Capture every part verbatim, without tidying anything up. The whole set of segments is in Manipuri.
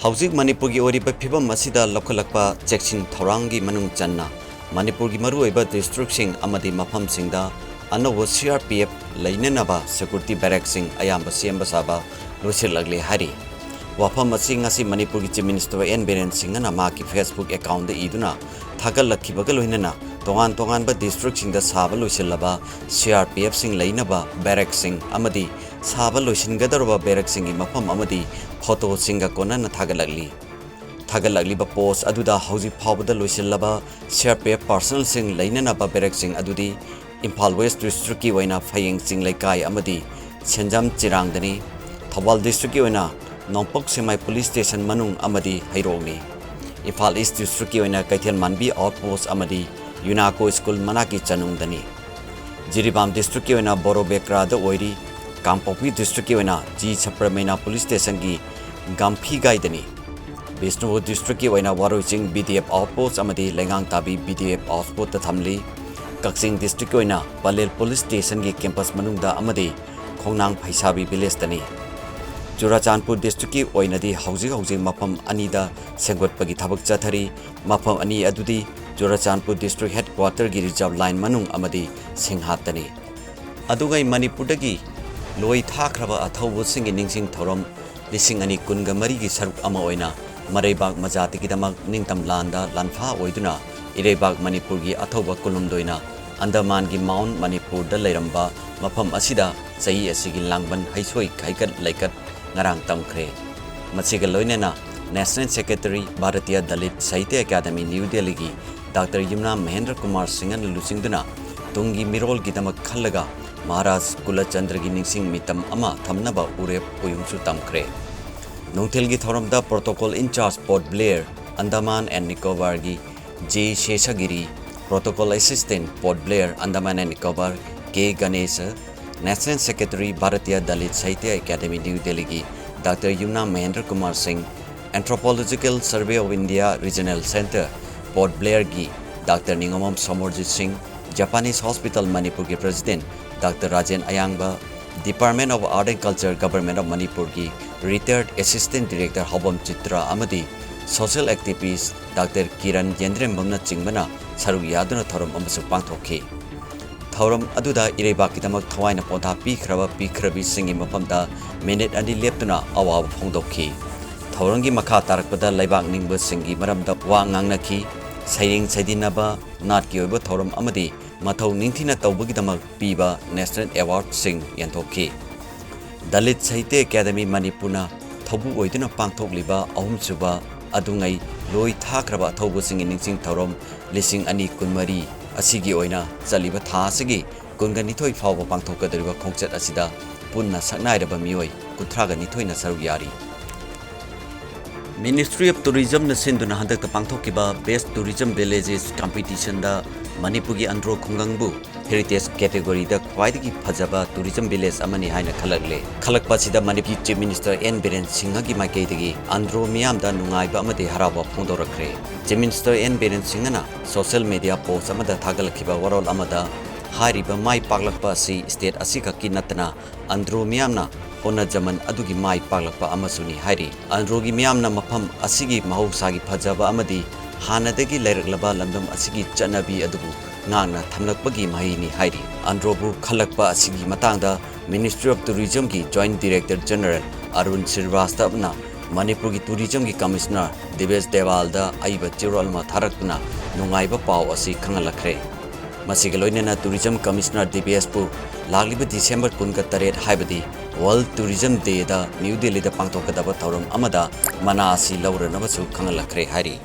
ꯍꯧꯖꯤꯛ ꯃꯅꯤꯄꯨꯔꯒꯤ ꯑꯣꯏꯔꯤꯕ ꯐꯤꯕꯝ ꯑꯁꯤꯗ ꯂꯧꯈꯠꯂꯛꯄ ꯆꯦꯛꯁꯤꯟ ꯊꯧꯔꯥꯡꯒꯤ ꯃꯅꯨꯡ ꯆꯟꯅ ꯃꯅꯤꯄꯨꯔꯒꯤ ꯃꯔꯨꯑꯣꯏꯕ districtꯁꯤꯡ ꯑꯃꯗꯤ ꯃꯐꯝꯁꯤꯡꯗ ꯑꯅꯧꯕ C R P F ꯂꯩꯅꯅꯕ security barrackꯁꯤꯡ ꯑꯌꯥꯝꯕ ꯁꯦꯝꯕ ꯁꯥꯕ ꯂꯣꯏꯁꯤꯜꯂꯛꯂꯦ ꯍꯥꯏꯔꯤ꯫ ꯋꯥꯐꯝ ꯑꯁꯤ ꯉꯁꯤ ꯃꯅꯤꯄꯨꯔꯒꯤ Chief Minister N ꯕꯤꯔꯦꯟ ꯁꯤꯡꯍꯅ ꯃꯍꯥꯛꯀꯤ Facebook accountꯗ ꯏꯗꯨꯅ ꯊꯥꯒꯠꯂꯛꯈꯤꯕꯒ ꯂꯣꯏꯅꯅ ꯇꯣꯉꯥꯟ ꯇꯣꯉꯥꯟꯕ districtꯁꯤꯡꯗ ꯁꯥꯕ ꯂꯣꯏꯁꯤꯜꯂꯕ C R P Fꯁꯤꯡ ꯂꯩꯅꯕ barrackꯁꯤꯡ ꯑꯃꯗꯤ ꯁꯥꯕ ꯂꯣꯏꯁꯤꯟꯒꯗꯧꯔꯕ barrackꯁꯤꯡꯒꯤ ꯃꯐꯝ ꯑꯃꯗꯤ photoꯁꯤꯡꯒ ꯀꯣꯟꯅꯅ ꯊꯥꯒꯠꯂꯛꯂꯤ꯫ ꯊꯥꯒꯠꯂꯛꯂꯤꯕ post ꯑꯗꯨꯗ ꯍꯧꯖꯤꯛ ꯐꯥꯎꯕꯗ ꯂꯣꯏꯁꯤꯜꯂꯕ C R P F personnelꯁꯤꯡ ꯂꯩꯅꯅꯕ barrackꯁꯤꯡ ꯑꯗꯨꯗꯤ ꯏꯝꯐꯥꯜ West districtꯀꯤ ꯑꯣꯏꯅ ꯐꯌꯦꯡ ꯆꯤꯡꯂꯩꯀꯥꯏ ꯑꯃꯗꯤ ꯁꯦꯟꯖꯝ ꯆꯤꯔꯥꯡꯗꯅꯤ꯫ ꯊꯧꯕꯥꯜ districtꯀꯤ ꯑꯣꯏꯅ ꯅꯣꯡꯄꯣꯛ ꯁꯦꯛꯃꯥꯏ police station ꯃꯅꯨꯡ ꯑꯃꯗꯤ ꯍꯩꯔꯣꯛꯅꯤ꯫ ꯏꯝꯐꯥꯜ East districtꯀꯤ ꯑꯣꯏꯅ ꯀꯩꯊꯦꯜ ꯃꯥꯟꯕꯤ outpost ꯑꯃꯗꯤ ꯌꯨꯅꯥꯀꯣ school ꯃꯅꯥꯛꯀꯤ ꯆꯅꯨꯡꯗꯅꯤ꯫ ꯖꯤꯔꯤꯕꯥꯝ districtꯀꯤ ꯑꯣꯏꯅ ꯕꯣꯔꯣꯕꯦꯀ꯭ꯔꯥꯗ ꯑꯣꯏꯔꯤ꯫ ꯀꯥꯡꯄꯣꯛꯄꯤ districtꯀꯤ ꯑꯣꯏꯅ ꯖꯤ ꯁꯄ꯭ꯔꯃꯦꯅꯥ police stationꯒꯤ ꯒꯥꯝꯐꯤꯒꯥꯏꯗꯅꯤ꯫ ꯕꯤꯁꯅꯨꯄꯨꯔ districtꯀꯤ ꯑꯣꯏꯅ ꯋꯥꯔꯣꯏꯆꯤꯡ B D F outpost ꯑꯃꯗꯤ ꯂꯩꯉꯥꯡꯇꯥꯕꯤ B D F outpostꯇ ꯊꯝꯂꯤ꯫ ꯀꯛꯆꯤꯡ districtꯀꯤ ꯑꯣꯏꯅ ꯄꯂꯦꯜ police stationꯒꯤ campus ꯃꯅꯨꯡꯗ ꯑꯃꯗꯤ ꯈꯣꯡꯅꯥꯡ ꯐꯩꯁꯥꯕꯤ villageꯇꯅꯤ꯫ ꯆꯨꯔꯥꯆꯥꯟꯄꯨꯔ districtꯀꯤ ꯑꯣꯏꯅꯗꯤ ꯍꯧꯖꯤꯛ ꯍꯧꯖꯤꯛ ꯃꯐꯝ ꯑꯅꯤꯗ ꯁꯦꯝꯒꯠꯄꯒꯤ ꯊꯕꯛ ꯆꯠꯊꯔꯤ꯫ ꯃꯐꯝ ꯑꯅꯤ ꯑꯗꯨꯗꯤ ꯆꯨꯔꯥꯆꯥꯟꯄꯨꯔ district headquarterꯒꯤ reserve line ꯃꯅꯨꯡ ꯑꯃꯗꯤ ꯁꯤꯡꯍꯥꯠꯇꯅꯤ꯫ ꯑꯗꯨꯒ ꯃꯅꯤꯄꯨꯔꯗꯒꯤ ꯂꯣꯏ ꯊꯥꯈ꯭ꯔꯕ ꯑꯊꯧꯕꯁꯤꯡꯒꯤ ꯅꯤꯡꯁꯤꯡ ꯊꯧꯔꯝ ꯂꯤꯁꯤꯡ ꯑꯅꯤ ꯀꯨꯟꯒ ꯃꯔꯤꯒꯤ ꯁꯔꯨꯛ ꯑꯃ ꯑꯣꯏꯅ ꯃꯔꯩꯕꯥꯛ ꯃꯖꯥꯇꯤꯒꯤꯗꯃꯛ ꯅꯤꯡꯇꯝ ꯂꯥꯟꯗ ꯂꯥꯟꯐꯥ ꯑꯣꯏꯗꯨꯅ ꯏꯔꯩꯕꯥꯛ ꯃꯅꯤꯄꯨꯔꯒꯤ ꯑꯊꯧꯕ ꯀꯨꯟꯍꯨꯝꯗꯣꯏꯅ ꯑꯟꯗꯃꯥꯟꯒꯤ Mount ꯃꯅꯤꯄꯨꯔꯗ ꯂꯩꯔꯝꯕ ꯃꯐꯝ ꯑꯁꯤꯗ ꯆꯍꯤ ꯑꯁꯤꯒꯤ ꯂꯥꯡꯕꯟ ꯍꯩꯁꯣꯏ ꯍꯩꯀꯠ ꯂꯩꯀꯠ ꯉꯔꯥꯡ ꯇꯝꯈ꯭ꯔꯦ꯫ ꯃꯁꯤꯒ ꯂꯣꯏꯅꯅ National Secretary Bharatiya Dalit Sahitya Academy New Delhiꯒꯤ Doctor ꯌꯨꯝꯅꯥꯝ ꯃꯍꯦꯟꯗ꯭ꯔ ꯀꯨꯃꯥꯔ ꯁꯤꯡꯍꯅ ꯂꯨꯆꯤꯡꯗꯨꯅ ꯇꯨꯡꯒꯤ ꯃꯤꯔꯣꯜꯒꯤꯗꯃꯛ ꯈꯜꯂꯒ ꯃꯍꯥꯔꯥꯖ ꯀꯨꯂꯆꯟꯗ꯭ꯔꯒꯤ ꯅꯤꯡꯁꯤꯡ ꯃꯤꯇꯝ ꯑꯃ ꯊꯝꯅꯕ ꯎꯔꯦꯞ ꯎꯌꯨꯡꯁꯨ ꯇꯝꯈ꯭ꯔꯦ꯫ ꯅꯨꯡꯊꯤꯜꯒꯤ ꯊꯧꯔꯝꯗ protocol in charge Port Blair, Andaman and Nicobarꯒꯤ J ꯁꯦꯁꯥꯒꯤꯔꯤ, protocol assistant Port Blair, Andaman and Nicobar K Ganesh, National Secretary Bharatiya Dalit Sahitya Academy NewDelhiꯒꯤ Doctor ꯌꯨꯝꯅꯥꯝ ꯃꯍꯦꯟꯗ꯭ꯔ ꯀꯨꯃꯥꯔ ꯁꯤꯡ, Anthropological Survey of India Regional Centre Port Blairꯒꯤ Doctor ꯅꯤꯉꯣꯝꯕꯝ Somorjit ꯁꯤꯡ, Japanese Hospital ꯃꯅꯤꯄꯨꯔꯒꯤ President Doctor Rajen ꯑꯌꯥꯡꯕ, Department of Art and Culture, Government of ꯃꯅꯤꯄꯨꯔꯒꯤ retired Assistant Director ꯍꯥꯎꯕꯝ ꯆꯤꯇ꯭ꯔ ꯑꯃꯗꯤ social activist Doctor ꯀꯤꯔꯟ ꯌꯦꯟꯗ꯭ꯔꯦꯝꯕꯝꯅꯆꯤꯡꯕꯅ ꯁꯔꯨꯛ ꯌꯥꯗꯨꯅ ꯊꯧꯔꯝ ꯑꯃꯁꯨ ꯄꯥꯡꯊꯣꯛꯈꯤ꯫ ꯊꯧꯔꯝ ꯑꯗꯨꯗ ꯏꯔꯩꯕꯥꯛꯀꯤꯗꯃꯛ ꯊꯋꯥꯏꯅ ꯄꯣꯟꯊꯥ ꯄꯤꯈ꯭ꯔꯕ ꯄꯤꯈ꯭ꯔꯕꯤꯁꯤꯡꯒꯤ ꯃꯐꯝꯗ ꯃꯤꯅꯤꯠ ꯑꯅꯤ ꯂꯦꯞꯇꯨꯅ ꯑꯋꯥꯕ ꯐꯣꯡꯗꯣꯛꯈꯤ꯫ ꯊꯧꯔꯝꯒꯤ ꯃꯈꯥ ꯇꯥꯔꯛꯄꯗ ꯂꯩꯕꯥꯛ ꯅꯤꯡꯕꯁꯤꯡꯒꯤ ꯃꯔꯝꯗ ꯋꯥ ꯉꯥꯡꯅꯈꯤ꯫ ꯁꯩꯔꯦꯡ ꯁꯩꯗꯤꯟꯅꯕ, ꯅꯥꯠꯀꯤ ꯑꯣꯏꯕ ꯊꯧꯔꯝ ꯑꯃꯗꯤ ꯃꯊꯧ ꯅꯤꯡꯊꯤꯅ ꯇꯧꯕꯒꯤꯗꯃꯛ ꯄꯤꯕ National Awardꯁꯤꯡ ꯌꯦꯟꯊꯣꯛꯈꯤ꯫ ꯗꯂꯤꯠ ꯁꯥꯍꯤꯇ꯭ꯌ ꯑꯦꯀꯥꯗꯃꯤ ꯃꯅꯤꯄꯨꯔꯅ ꯊꯧꯕꯨ ꯑꯣꯏꯗꯨꯅ ꯄꯥꯡꯊꯣꯛꯂꯤꯕ ꯑꯍꯨꯝꯁꯨꯕ ꯑꯗꯨꯉꯩ ꯂꯣꯏ ꯊꯥꯈ꯭ꯔꯕ ꯑꯊꯧꯕꯁꯤꯡꯒꯤ ꯅꯤꯡꯁꯤꯡ ꯊꯧꯔꯝ ꯂꯤꯁꯤꯡ ꯑꯅꯤ ꯀꯨꯟꯃꯔꯤ ꯑꯁꯤꯒꯤ ꯑꯣꯏꯅ ꯆꯠꯂꯤꯕ ꯊꯥ ꯑꯁꯤꯒꯤ ꯀꯨꯟꯒ ꯅꯤꯊꯣꯏ ꯐꯥꯎꯕ ꯄꯥꯡꯊꯣꯛꯀꯗꯧꯔꯤꯕ ꯈꯣꯡꯆꯠ ꯑꯁꯤꯗ ꯄꯨꯟꯅ ꯁꯛꯅꯥꯏꯔꯕ ꯃꯤꯑꯣꯏ ꯀꯨꯟꯊ꯭ꯔꯥꯒ ꯅꯤꯊꯣꯏꯅ ꯁꯔꯨꯛ ꯌꯥꯔꯤ꯫ Ministry of Tourismꯅ ꯁꯤꯟꯗꯨꯅ ꯍꯟꯗꯛꯇ ꯄꯥꯡꯊꯣꯛꯈꯤꯕ Best Tourism Villages Competitionꯗ ꯃꯅꯤꯄꯨꯔꯒꯤ ꯑꯟꯗ꯭ꯔꯣ ꯈꯨꯡꯒꯪꯕꯨ Heritage categoryꯗ ꯈ꯭ꯋꯥꯏꯗꯒꯤ ꯐꯖꯕ tourism village ꯑꯃꯅꯤ ꯍꯥꯏꯅ ꯈꯜꯂꯛꯂꯦ꯫ ꯈꯜꯂꯛꯄ ꯑꯁꯤꯗ ꯃꯅꯤꯄꯨꯔꯒꯤ Chief Minister ꯑꯦꯟ ꯕꯤꯔꯦꯟ ꯁꯤꯡꯍꯒꯤ ꯃꯥꯏꯀꯩꯗꯒꯤ ꯑꯟꯗ꯭ꯔꯣ ꯃꯤꯌꯥꯝꯗ ꯅꯨꯡꯉꯥꯏꯕ ꯑꯃꯗꯤ ꯍꯔꯥꯎꯕ ꯐꯣꯡꯗꯣꯔꯛꯈ꯭ꯔꯦ꯫ Chief Minister ꯑꯦꯟ ꯕꯤꯔꯦꯟ ꯁꯤꯡꯍꯅ social media post ꯑꯃꯗ ꯊꯥꯒꯠꯂꯛꯈꯤꯕ ꯋꯥꯔꯣꯜ ꯑꯃꯗ ꯍꯥꯏꯔꯤꯕ ꯃꯥꯏ ꯄꯥꯛꯂꯛꯄ ꯑꯁꯤ state ꯑꯁꯤꯈꯛꯀꯤ ꯅꯠꯇꯅ ꯑꯟꯗ꯭ꯔꯣ ꯃꯤꯌꯥꯝꯅ ꯍꯣꯠꯅꯖꯃꯟ ꯑꯗꯨꯒꯤ ꯃꯥꯏ ꯄꯥꯛꯂꯛꯄ ꯑꯃꯁꯨꯅꯤ ꯍꯥꯏꯔꯤ꯫ ꯑꯟꯗ꯭ꯔꯣꯒꯤ ꯃꯤꯌꯥꯝꯅ ꯃꯐꯝ ꯑꯁꯤꯒꯤ ꯃꯍꯧꯁꯥꯒꯤ ꯐꯖꯕ ꯑꯃꯗꯤ ꯍꯥꯟꯅꯗꯒꯤ ꯂꯩꯔꯛꯂꯕ ꯂꯝꯗꯝ ꯑꯁꯤꯒꯤ ꯆꯠꯅꯕꯤ ꯑꯗꯨꯕꯨ ꯉꯥꯛꯅ ꯊꯝꯂꯛꯄꯒꯤ ꯃꯍꯩꯅꯤ ꯍꯥꯏꯔꯤ꯫ ꯑꯟꯗ꯭ꯔꯣꯕꯨ ꯈꯜꯂꯛꯄ ꯑꯁꯤꯒꯤ ꯃꯇꯥꯡꯗ Ministry of Tourismꯒꯤ Joint Director General Arun ꯁ꯭ꯔꯤꯋꯥꯁꯇꯕꯅ ꯃꯅꯤꯄꯨꯔꯒꯤ tourismꯒꯤ Commissioner ꯗꯤꯕꯦꯁ ꯗꯦꯋꯥꯜꯗ ꯑꯏꯕ ꯆꯦꯔꯣꯜ ꯑꯃ ꯊꯥꯔꯛꯇꯨꯅ ꯅꯨꯡꯉꯥꯏꯕ ꯄꯥꯎ ꯑꯁꯤ ꯈꯪꯍꯜꯂꯛꯈ꯭ꯔꯦ꯫ ꯃꯁꯤꯒ ꯂꯣꯏꯅꯅ Tourism Commissioner ꯗꯤꯕꯦꯁꯄꯨ ꯂꯥꯛꯂꯤꯕ December ꯀꯨꯟꯒ ꯇꯔꯦꯠ, ꯍꯥꯏꯕꯗꯤ World Tourism Dayꯗ ꯅ꯭ꯌꯨ ꯗꯦꯜꯂꯤꯗ ꯄꯥꯡꯊꯣꯛꯀꯗꯕ ꯊꯧꯔꯝ ꯑꯃꯗ ꯃꯅꯥ ꯑꯁꯤ ꯂꯧꯔꯅꯕꯁꯨ ꯈꯪꯍꯜꯂꯛꯈ꯭ꯔꯦ ꯍꯥꯏꯔꯤ꯫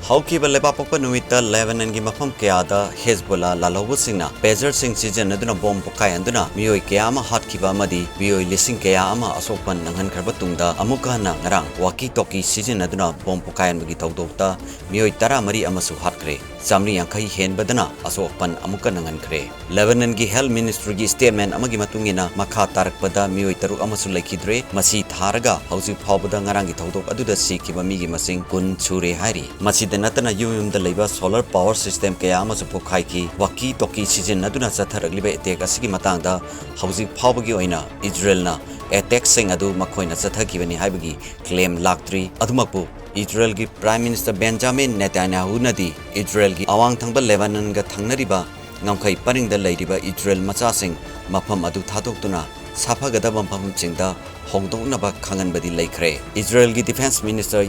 ꯍꯧꯈꯤꯕ ꯂꯩꯕꯥꯛꯄꯣꯛꯄ ꯅꯨꯃꯤꯠꯇ ꯂꯦꯕꯅꯟꯒꯤ ꯃꯐꯝ ꯀꯌꯥꯗ ꯍꯦꯖꯕꯣꯂꯥ ꯂꯥꯜꯍꯧꯕꯁꯤꯡꯅ pagerꯁꯤꯡ ꯁꯤꯖꯤꯟꯅꯗꯨꯅ ꯕꯣꯝ ꯄꯣꯈꯥꯏꯍꯟꯗꯨꯅ ꯃꯤꯑꯣꯏ ꯀꯌꯥ ꯑꯃ ꯍꯥꯠꯈꯤꯕ ꯑꯃꯗꯤ ꯃꯤꯑꯣꯏ ꯂꯤꯁꯤꯡ ꯀꯌꯥ ꯑꯃ ꯑꯁꯣꯛꯄ ꯅꯪꯍꯟꯈ꯭ꯔꯕ ꯇꯨꯡꯗ, ꯑꯃꯨꯛꯀ ꯍꯟꯅ ꯉꯔꯥꯡ walkie talkie ꯁꯤꯖꯤꯟꯅꯗꯨꯅ ꯕꯣꯝ ꯄꯣꯈꯥꯏꯍꯟꯕꯒꯤ ꯊꯧꯗꯣꯛꯇ ꯃꯤꯑꯣꯏ ꯇꯔꯥꯃꯔꯤ ꯑꯃꯁꯨ ꯍꯥꯠꯈ꯭ꯔꯦ꯫ ꯆꯥꯃꯔꯤ ꯌꯥꯡꯈꯩ ꯍꯦꯟꯕꯗꯅ ꯑꯁꯣꯛ ꯑꯄꯟ ꯑꯃꯨꯛꯀ ꯅꯪꯍꯟꯈ꯭ꯔꯦ꯫ ꯂꯦꯕꯅꯟꯒꯤ health ministryꯒꯤ statement ꯑꯃꯒꯤ ꯃꯇꯨꯡ ꯏꯟꯅ, ꯃꯈꯥ ꯇꯥꯔꯛꯄꯗ ꯃꯤꯑꯣꯏ ꯇꯔꯨꯛ ꯑꯃꯁꯨ ꯂꯩꯈꯤꯗ꯭ꯔꯦ꯫ ꯃꯁꯤ ꯊꯥꯔꯒ ꯍꯧꯖꯤꯛ ꯐꯥꯎꯕꯗ ꯉꯔꯥꯡꯒꯤ ꯊꯧꯗꯣꯛ ꯑꯗꯨꯗ ꯁꯤꯈꯤꯕ ꯃꯤꯒꯤ ꯃꯁꯤꯡ ꯀꯨꯟ ꯁꯨꯔꯦ ꯍꯥꯏꯔꯤ꯫ ꯃꯁꯤ ꯇ ꯅꯠꯇꯅ ꯌꯨꯝ ꯌꯨꯝꯗ ꯂꯩꯕ solar power system ꯀꯌꯥ ꯑꯃꯁꯨ ꯄꯣꯈꯥꯏꯈꯤ꯫ Walkie talkie ꯁꯤꯖꯤꯟꯅꯗꯨꯅ ꯆꯠꯊꯔꯛꯂꯤꯕ attack ꯑꯁꯤꯒꯤ ꯃꯇꯥꯡꯗ ꯍꯧꯖꯤꯛ ꯐꯥꯎꯕꯒꯤ ꯑꯣꯏꯅ ꯏꯖꯔꯦꯜꯅ attacks ꯁꯤꯡ ꯑꯗꯨ ꯃꯈꯣꯏꯅ ꯆꯠꯊꯈꯤꯕꯅꯤ ꯍꯥꯏꯕꯒꯤ claim ꯂꯥꯛꯇ꯭ꯔꯤ꯫ ꯑꯗꯨꯃꯛꯄꯨ ꯏꯖꯔꯦꯜꯒꯤ Prime Minister Benjamin Netanyahu ꯅꯗꯤ ꯏꯖꯔꯦꯜꯒꯤ ꯑꯋꯥꯡ ꯊꯪꯕ ꯂꯦꯕꯥꯅꯟꯒ ꯊꯪꯅꯔꯤꯕ ꯉꯝꯈꯩ ꯄꯔꯤꯡꯗ ꯂꯩꯔꯤꯕ ꯏꯖꯔꯦꯜ ꯃꯆꯥꯁꯤꯡ ꯃꯐꯝ ꯑꯗꯨ ꯊꯥꯗꯣꯛꯇꯨꯅ ꯁꯥꯐꯒꯗꯕ ꯃꯐꯝꯁꯤꯡꯗ ꯍꯣꯡꯗꯣꯛꯅꯕ ꯈꯪꯍꯟꯕꯗꯤ ꯂꯩꯈ꯭ꯔꯦ꯫ ꯏꯖꯔꯦꯜꯒꯤ Defence Minister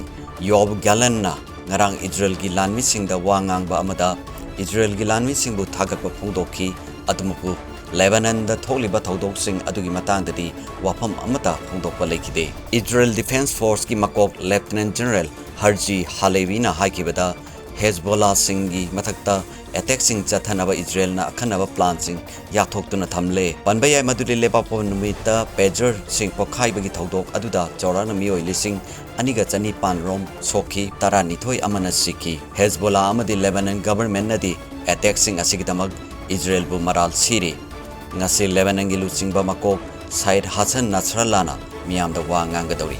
Yoav Gallant ꯅ ꯉꯔꯥꯡ ꯏꯖꯔꯦꯜꯒꯤ ꯂꯥꯟꯃꯤꯁꯤꯡꯗ ꯋꯥ ꯉꯥꯡꯕ ꯑꯃꯗ ꯏꯖꯔꯦꯜꯒꯤ ꯂꯥꯟꯃꯤꯁꯤꯡꯕꯨ ꯊꯥꯒꯠꯄ ꯐꯣꯡꯗꯣꯛꯈꯤ꯫ ꯑꯗꯨꯃꯛꯄꯨ ꯂꯦꯕꯥꯅꯟꯗ ꯊꯣꯛꯂꯤꯕ ꯊꯧꯗꯣꯛꯁꯤꯡ ꯑꯗꯨꯒꯤ ꯃꯇꯥꯡꯗꯗꯤ ꯋꯥꯐꯝ ꯑꯃꯠꯇ ꯐꯣꯡꯗꯣꯛꯄ ꯂꯩꯈꯤꯗꯦ꯫ ꯏꯖꯔꯦꯜ Defence Force ꯀꯤ ꯃꯀꯣꯛ Lieutenant General Herzi Halevi ꯅ ꯍꯥꯏꯈꯤꯕꯗ, ꯍꯦꯖꯕꯣꯂꯥꯁꯤꯡꯒꯤ ꯃꯊꯛꯇ attack ꯁꯤꯡ ꯆꯠꯊꯅꯕ ꯏꯖꯔꯦꯜꯅ ꯑꯈꯟꯅꯕ plan ꯁꯤꯡ ꯌꯥꯊꯣꯛꯇꯨꯅ ꯊꯝꯂꯦ꯫ ꯄꯟꯕ ꯌꯥꯏ ꯃꯗꯨꯗꯤ ꯂꯩꯕꯥꯛꯄꯣꯛꯄ ꯅꯨꯃꯤꯠꯇ pager ꯁꯤꯡ ꯄꯣꯈꯥꯏꯕꯒꯤ ꯊꯧꯗꯣꯛ ꯑꯗꯨꯗ ꯆꯥꯎꯔꯥꯛꯅ ꯃꯤꯑꯣꯏ ꯂꯤꯁꯤꯡ ꯑꯅꯤꯒ ꯆꯅꯤꯄꯥꯟ ꯔꯣꯝ ꯁꯣꯛꯈꯤ, ꯇꯔꯥꯅꯤꯊꯣꯏ ꯑꯃꯅ ꯁꯤꯈꯤ꯫ ꯍꯦꯖꯕꯣꯂꯥ ꯑꯃꯗꯤ ꯂꯦꯕꯥꯅꯟ government ꯅꯗꯤ attack ꯁꯤꯡ ꯑꯁꯤꯒꯤꯗꯃꯛ ꯏꯖꯔꯦꯜꯕꯨ ꯃꯔꯥꯜ ꯁꯤꯔꯤ꯫ ꯉꯁꯤ ꯂꯦꯕꯥꯅꯟꯒꯤ ꯂꯨꯆꯤꯡꯕ ꯃꯀꯣꯛ ꯁꯥꯏꯗ ꯍꯥꯁꯟ ꯅꯁꯔꯜꯂꯥꯅ ꯃꯤꯌꯥꯝꯗ ꯋꯥ ꯉꯥꯡꯒꯗꯧꯔꯤ꯫